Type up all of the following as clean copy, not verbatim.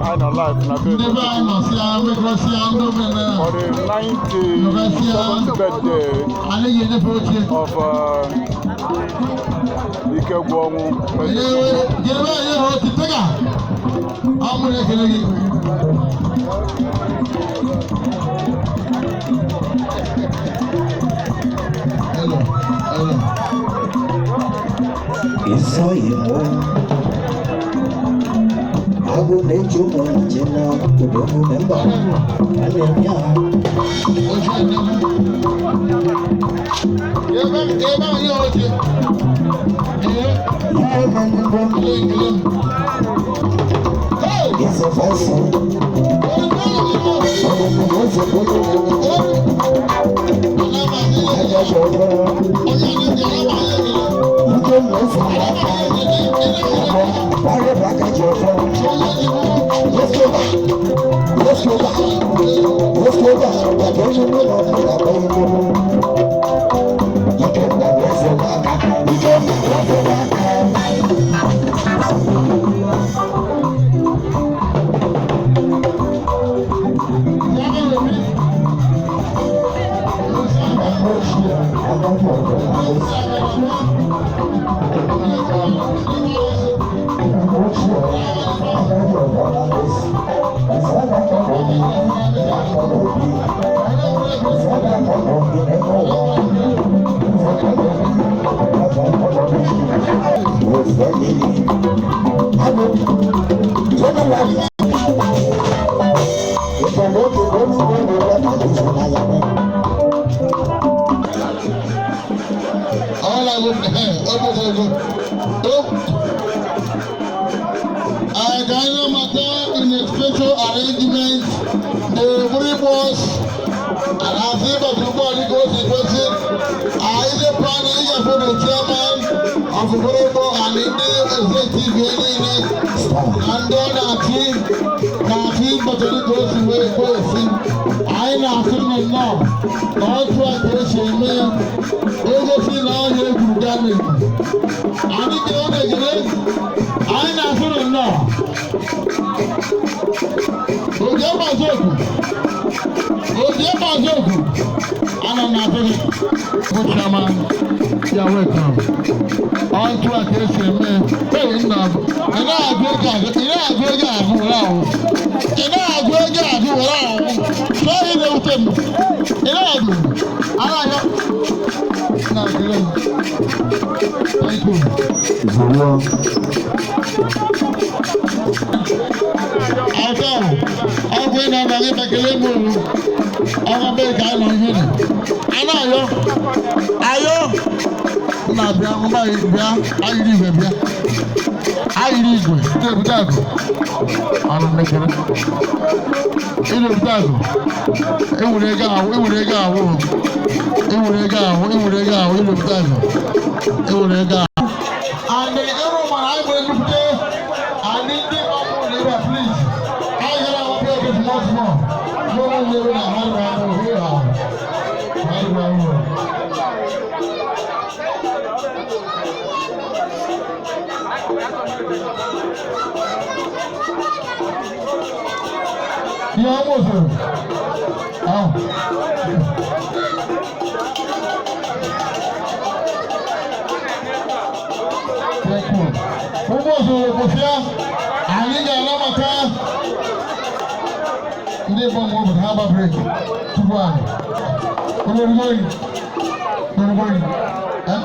Anyị nọ live na be Ndị be anyị nọsịa mekọsịa ndị omenala for the 97th birthday anyị ga-enyefe oche. of Ikegwuọnwụ. Gebe anyị ha oche tega. Ọ mụrụ ekele gị. Hello, hello. Isoyimo Agu nechu mchena kudomu memba Alemya Oche nne. Gebe gebe anyị ha oche. Ee, Ife ekele ekele m. Hey! Ife faso Omu mose kudu Aja shogo Ike mose Wale baka jofo. Let's go back. Let's go back. Let's go back. Baby, no, no, no, baby. You can never back. You can never back. All I will I can matter in a special arrangement. The three boys and I think that the body goes in question. I is a planning for the chairman of the volleyball and the executive unit and then I think that the goes away goes I now think now. All try to say me. Ego si na ọhịa egwuru gọọmenti. Anyị ga na-egere anyị na-asụ na nnọọ. Oji agbazi oku. Oji agbazi oku. Ana m na-asụ gị. Bụ chairman, ya welcome. Ọtụ a ka esi eme. Ee, nna ị na-agụ ego agụ, ị na-agụ ego agụ were ahụ. Ị na-agụ ego agụ were ahụ. Chọọ ihe na-ewute m. Ị na-agụ. Ana-ayọ. Nna ekele m. Thank you. Ọtọ ọgwụ ị na-aba gị bekele m owu. Ọgwụ bee ka anyị nọ ihe nị. A na-ayọ. Ayọ. Nna bịa ngwa bịa ayịrị igwe bịa. Ayịrị igwe. Ebute akụ. Anụ mmekere. Ịna-ebute akụ. Ewere ego ahụ, ewere ego ahụ. Ewere ego ahụ, ewere ego ahụ, ịna-ebute akụ. Ewere ego ahụ. And the arrow man, I will look there. And in the up on the river, please. I got our paper small, small. No one will know how to here. How to Yeah, almost. Oh. Thank you. Ụmụ ozugbo kwụsịa, anyị ga-anabata ndị bụ ụmụ obodo ha gba break tupu anyị. Olorigori, olorigori, eh?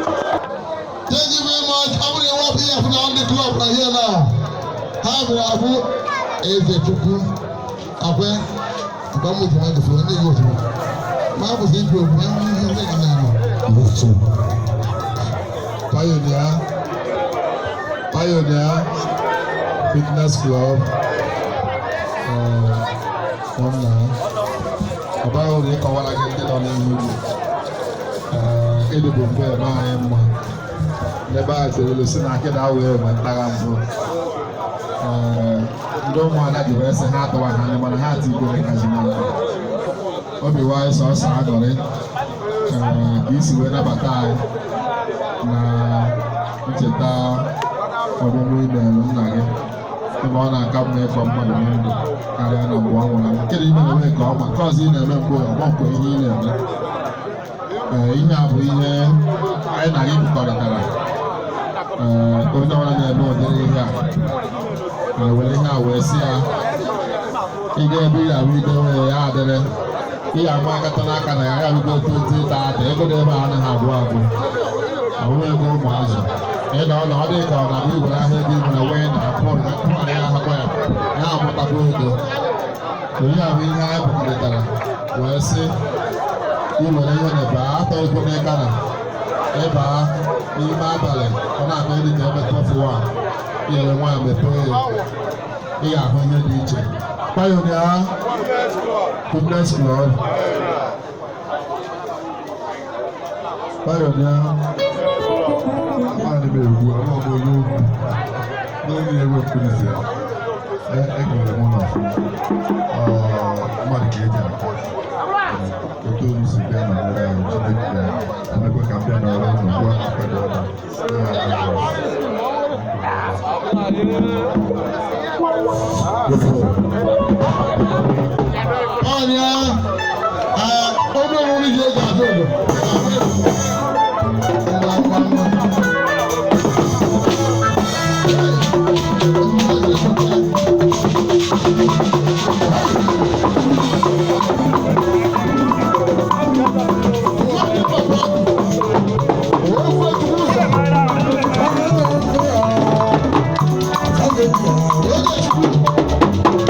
Thank you very much. I'm going to walk here from the club right here now. Ha bụ abụ Eze Chukwu akwe mgbe m ji microphone ndị Igbo tụrụ ma a bụzi ikwu okwu ihe ndị gị na-anọ. Pioneer, Pioneer Fitness Club, nwanna, ọ baghị uru ịkọwara gị ndị nọ n'ihu gị. Ịdịbụ mgbe eme anyị mma. N'ebe a tiri ilu si na akịda awụghị enwe ntagha mbụ. Ndị ụmụada ji wee sị ha atụwa ha anya mana ha tigoro ngaji n'aka. Obi nwanyị sọsọ aṅụrị ka isi wee nabata anyị na ncheta ọmụmụ ime nna gị, ebe ọ na-aka mma ịkọ mmadụ na ndụ karịa na mgbe ọ nwụrụ anwụ. Nke na ime na-eme nke ọma, nke ọzọ ị na-eme mgbe ọgbakọ ihe ị na-eme. Ee, ihe a bụ ihe anyị na gị kwukọrịtara. Ee, onye ọbụla na-eme ụdịrị ihe a were ihe a wee sị ya ị ga-ebe ị ga-abụ idewe ya adịrị ị ga-agba akata n'aka na ya ya abụgo 2030 ego dị ebe a anaghị agwụ agwụ. Ọwụ ego ụmụazị ị nọ na ọ dị ka ọ na-abụ igwere ahịa ego igwere wee na pụrụ na pụrụ ya ahakwa ya ya amụtakwa ego. Onye a bụ ihe anyị kwukọrịtara wee sị iwere ihe na baa atọ ego n'ịka na ịbaa n'ime abalị ọ na-akpa dị ka ebe 12 inyere nwaanyị mepee ya ị ga-ahụ ihe dị iche. Pioneer Fitness Club, Pioneer. Ana m egwu ama m onye okwu n'onye na-ewe mkpirisi ya ekelere m na mmadụ ka eji akpọ otu olu si bịa na nyere anyị. Chineke ga-emekwa ka m bịa n'ọrụ ụlọ gbuo aka dị ọba Ọrịa onye ọrụ ji ego azụ obodo. Thank you.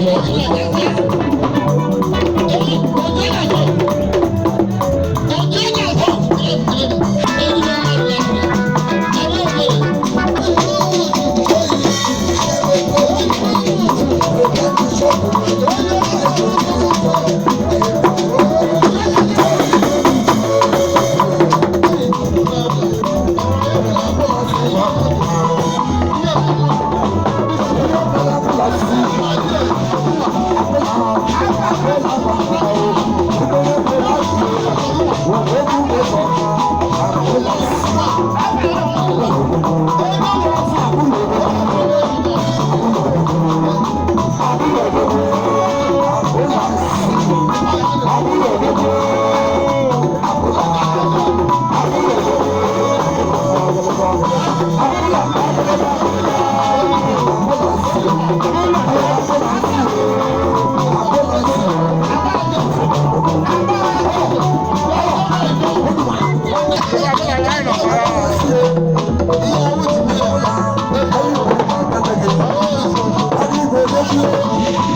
Thank you.